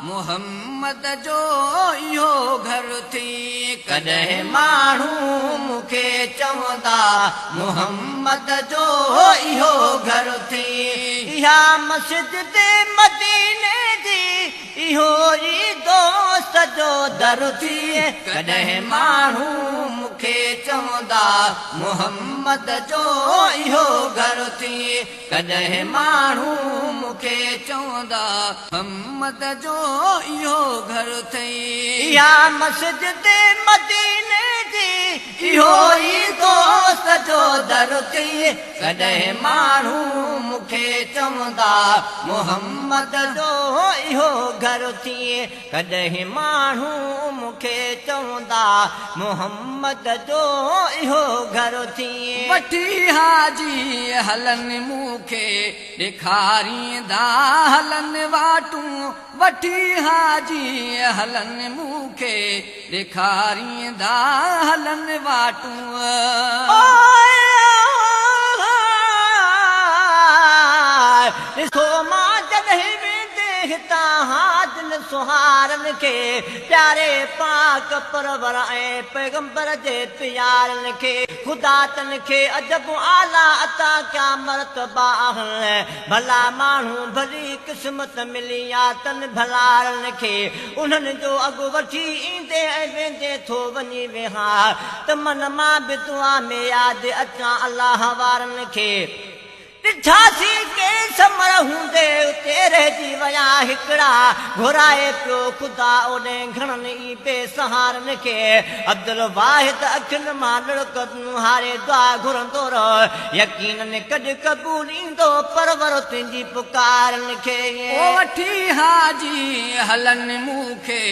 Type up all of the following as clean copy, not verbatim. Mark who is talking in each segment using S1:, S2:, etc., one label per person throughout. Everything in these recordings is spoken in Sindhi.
S1: محمد جو اهو گهر ٿي. ڪڏهن ماڻهو مون کي چوندا محمد جو اهو گهر ٿي.
S2: اها مسجد مديني جي اهو ئي دوست جو در ٿي.
S1: ڪڏهن ماڻهو مون کي چوندا محمد جو اهو گهر ٿي. ڪڏهن ماڻهو مون کي چوندا محمد جو اهو گهر ٿي.
S2: اها مسجد مديني جي اهو ئي دوست جو در ٿي.
S1: ڪڏهن ماڻهو مون کي چوندا محمد
S2: جو اهو گهر ٿي. ڪڏهن ماڻهو مون کي چوندا محمد جو اهو گهر ٿي.
S1: وٺي حاجي هلن مون کي ڏيکاريندا هلن واٽون. وٺي حاجي هلن مون کي ڏيکاريندا هلن واٽون.
S2: ڏسو مان جڏهن ويندي هتان هاجن سهارن کي، پياري پاڪ پرور ۽ پيغمبر جي پيارن کي، خدا تن کي عجب اعليٰ عطا ڪيا مرتبا آهن. ڀلا ماڻهو ڀلي قسمت ملي آ تن ڀلارن کي، انهن جو اڳ وٺي ايندي ۽ ويندي ٿو وڃي ويهان ته من مان به دعا ۾ ياد اچان الله وارن کي. ڏٺاسين ڪي ثمر هوندي اتي رهجي ويا هڪڙا، گهرائي پيو خدا اوڏي گهڻن ئي بي سهارن کي. عبدالواحد اکين مان لڙڪ هاري دعا گهرندو رهيو، يقينن ڪڏ قبول ايندو پرور تنهنجي پڪارن کي.
S1: او وٺي حاجي هلن مون کي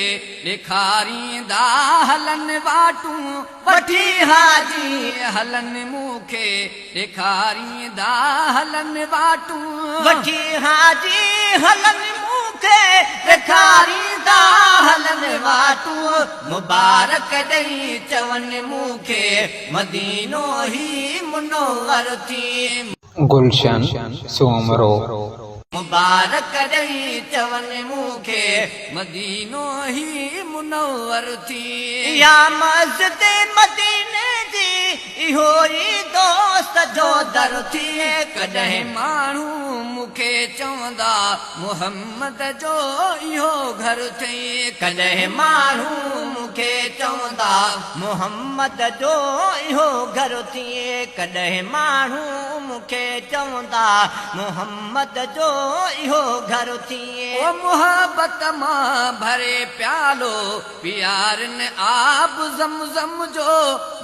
S1: ڏيکاريندا هلن واٽون. وٺي حاجي هلن مون کي ڏيکاريندا هلن واٽون.
S2: وٺي حاجي هلن مون کي ڏيکاريندا هلن واٽون.
S1: مبارڪ ڏئي چون مون کي مدينو هي منور ٿي.
S3: گلشن سومرو.
S1: مبارڪ ڏئي چون مون کي مدينو هي منور ٿي.
S2: اها مسجد مديني جي اهو ئي دوست جو در ٿي.
S1: ڪڏهن ماڻهو مون کي چوندا محمد جو اهو گهر ٿي. ڪڏهن ماڻهو مون کي چوندا
S2: محمد جو اهو گهر ٿي. ڪڏهن ماڻهو مون کي چوندا محمد جو اهو گهر ٿي.
S1: او محبت مان ڀري پيالو پيارن آب زمزم جو.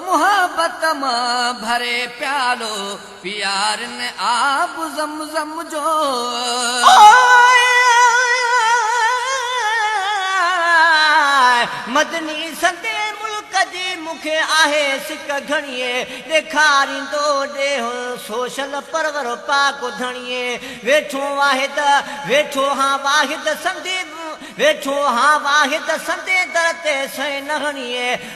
S1: محبت مان ڀري پيالو پيارن آب زمزم جو.
S2: مدني سندي ملڪ جي مون کي آهي سڪ گهڻي، ڏيکاريندو ڏيهه سوشل پرور پاڪ ڌڻي. ويٺو واحد ويٺو هان واحد سندي ويٺو هان واحد سندي در تي سئي نه هڻي.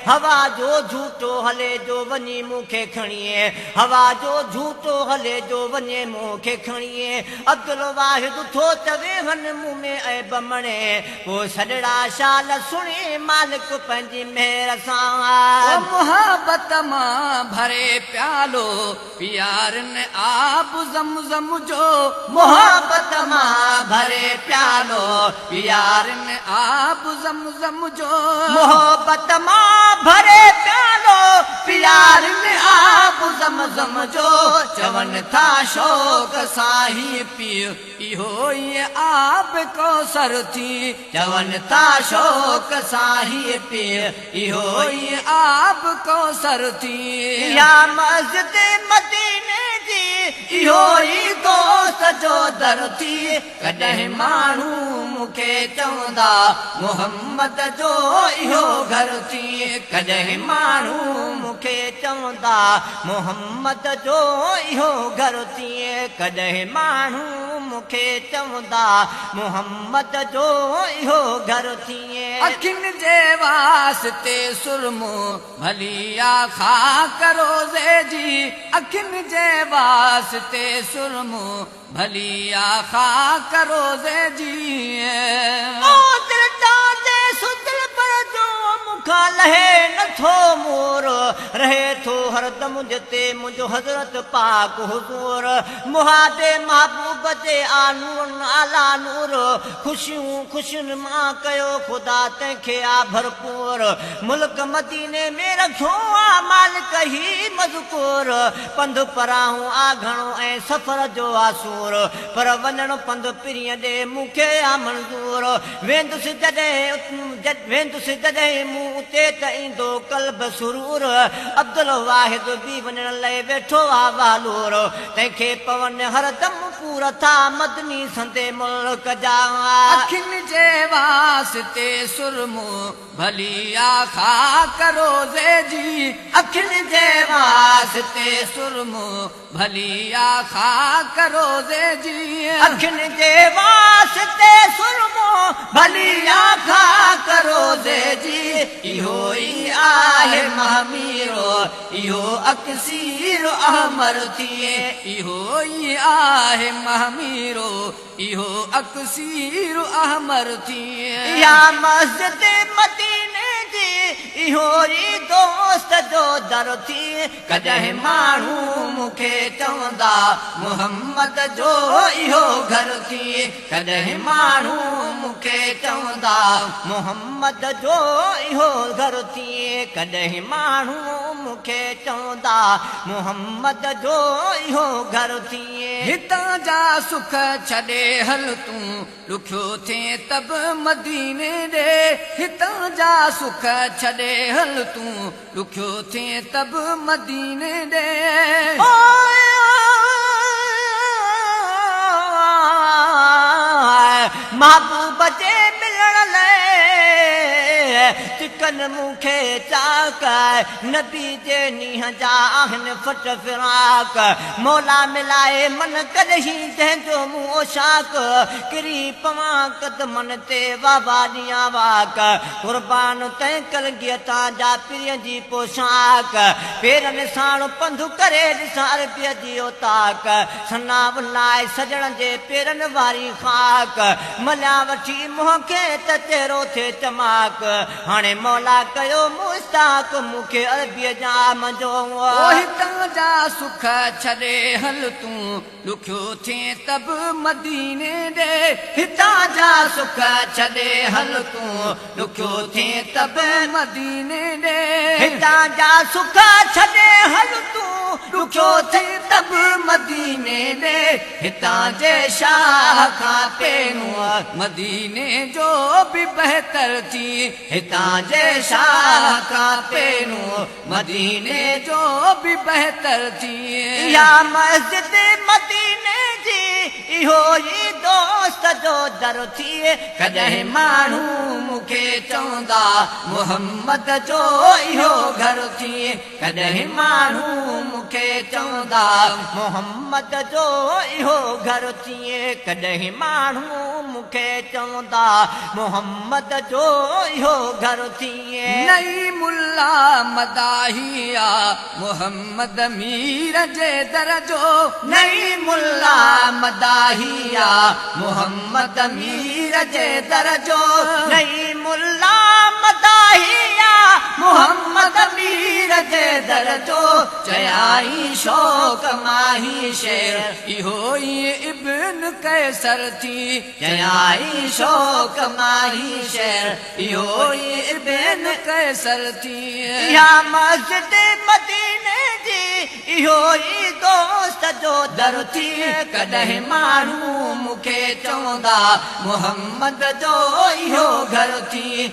S2: هوا جو جهوٽو هلي جو وڃي مون کي کڻي، هوا جو جهوٽو هلي جو وڃي مون کي کڻي. عبدالواحد ٿو چوي هن مون ۾ عيب مڻي، پوء سڏڙا شال سڻي مالڪ پنهنجي مهر سان.
S1: او محبت مان ڀري پيالو پيارن آب زمزم جو. محبت مان ڀري پيالو پيارن آب زمزم جو.
S2: محبت مان ڀري پيالو پيارن آب زمزم جو.
S1: چون ٿا شوق سان هي پيءُ اهو ئي آب ڪوثر ٿي. چون ٿا شوق سان هي پيءُ اهو ئي آب ڪوثر ٿي.
S2: اها مسجد مديني جي اهو ئي دوست جو در ٿي.
S1: ڪڏهن ماڻهو مون کي چوندا محمد جو اهو گهر ٿي. ڪڏهن ماڻهو
S2: مون کي چوندا محمد جو اهو گهر ٿي. ڪڏهن ماڻهو مون کي چوندا محمد جو اهو گهر ٿي.
S1: اکين جي واسطي سرمو ڀلي آ خاڪ روزي جي. اکين جي واسطي سرمو ڀلي آ خاڪ روزي جي.
S2: او دل مون کان لهي نٿو مور، رهي ٿو هردم جتي منهنجو حضرت پاڪ حضور. مهادي محبوب جي آ نور اعليٰ نور، خوشيون خوشين مان ڪيو خدا تنهن کي آ ڀرپور. ملڪ مديني ۾ رکيو آ مالڪ هي مذڪور، پنڌ پراهون آ گهڻو ۽ سفر جو آ سور، پر وڃڻ پنڌ پرينءَ ڏي مون کي آ منظور. ويندس جڏهن مون اتي ته ايندو ڪلب سرور، عبدل واحد به وڃڻ لاءِ ويٺو آ والور. تنهن کي پون هردم پور ٿا مدني سندي ملڪ جا.
S1: اکين جي واسطي سرمو ڀلي آ خاڪ روزي جي، اکين جي واسطي سرمو ڀلي آ خاڪ روزي جي،
S2: اکين جي واسطي سرمو ڀلي آ خاڪ روزي جي.
S1: اهو ئي آهي مهميرو، اهو اڪسير احمر ٿئي، اهو ئي آهي مهميرو، اهو اڪسير احمر ٿئي.
S2: اها مسجد مديني جي، اهو ئي دوست جو در ٿي.
S1: ڪڏهن ماڻهو مون کي چوندا محمد جو اهو گهر ٿي، ڪڏهن ماڻهو مون کي چوندا
S2: محمد جو اهو گهر ٿي، ڪڏهن ماڻهو مون کي چوندا محمد جو اهو گهر ٿي.
S1: هتان جا سک ڇڏي هل تون، ڏکيو ٿئي ته به مديني ڏي، هتان جا سک ڇڏي هل تون، ڏکيو ٿئي ته به مديني ڏي.
S2: محبوب جي ملڻ لاءِ چڪن مون کي چاڪ، نبي جي نينهن جا آهن ڦٽ فراڪ. مولا ملائي من ڪڏهن جنهن جو مون اوشاڪ، ڪري پوان قدمن تي بابا ڏيان واڪ. قربان تنهن ڪلگيءَ تان جا پرينءَ جي پوشاڪ، پيرن ساڻ پنڌ ڪري ڏسان عربيءَ جي اوطاق. سنا لاءِ سڄڻ جي پيرن واري خاڪ، مليا وٺي منهن کي ته چهرو ٿئي چماڪ. هاڻي مولا ڪيو مشتاق مون کي عربيءَ جا منجو.
S1: هتان جا سک ڇڏي هل تون، ڏکيو ٿئي ته به مديني ڏي، هتان جا سک ڇڏي هل تون، ڏکيو ٿئي ته به مديني ڏي.
S2: هتان جا سک ڇڏي هل تون، ڏکيو ٿئي ته به مديني ڏي.
S1: هتان جي شاهه کان پهريون مديني جو به بهتر ٿي، هتان جي شاهه کان پهريون مديني جو به بهتر ٿي.
S2: اها مسجد مديني جي، اهو ئي دوست جو در ٿي.
S1: ڪڏهن ماڻهو مون کي چوندا محمد جو اهو گهر ٿي، ڪڏهن ماڻهو مون کي چوندا
S2: محمد جو اهو گهر ٿي، ڪڏهن ماڻهو مون کي چوندا محمد جو اهو گهر ٿي.
S1: نئي ملا مداهيا محمد مير جي در جو، نئي ملا مداهيا محمد مير جي در جو،
S2: نئي ملا مداهيا محمد مير جي در جو.
S1: چيائين شوق ماهي شير، اهو ئي ابن ڪيسر ٿي، چيائين شوق ماهي شير، اهو ئي ابن ڪيسر ٿي.
S2: اها مسجد مديني جي، اهو ئي دوست جو در ٿي.
S1: ڪڏهن ماڻهو مون کي چوندا محمد جو اهو گهر ٿي.